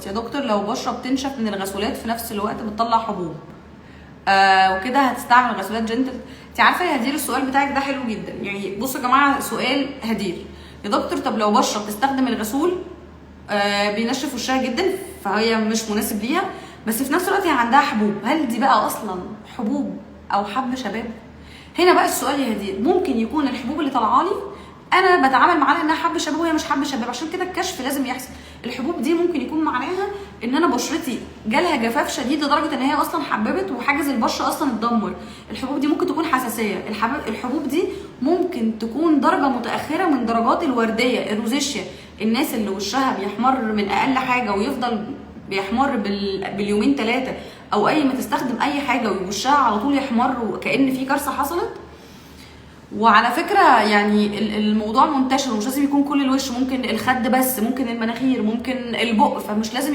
يا دكتور، لو بشرة بتنشف من الغسولات، في نفس الوقت بتطلع حبوب وكده، هتستعمل غسولات gentle؟ انت عارفه يا هدير، السؤال بتاعك ده حلو جدا. يعني بصوا يا جماعه، سؤال هدير: يا دكتور، طب لو بشره بتستخدم الغسول بينشف وشها جدا، فهي مش مناسب ليها، بس في نفس الوقت هي عندها حبوب، هل دي بقى اصلا حبوب او حب شباب؟ هنا بقى السؤال يا هدير، ممكن يكون الحبوب اللي طالعه لي انا بتعامل معاها انها حب شباب وهي مش حب شباب، عشان كده الكشف لازم يحصل. الحبوب دي ممكن يكون معناها ان انا بشرتي جالها جفاف شديد لدرجة ان هي اصلا حببت وحاجز البشرة اصلا اتدمر. الحبوب دي ممكن تكون حساسيه. الحبوب دي ممكن تكون درجه متاخرة من درجات الورديه، ال rosacea. الناس اللي وشها بيحمر من اقل حاجة ويفضل بيحمر باليومين ثلاثه، او اي ما تستخدم اي حاجة ووشها على طول يحمر وكأن في كارثة حصلت. وعلى فكرة يعني الموضوع منتشر، ومش لازم يكون كل الوش، ممكن الخد بس، ممكن المناخير، ممكن البق، فمش لازم.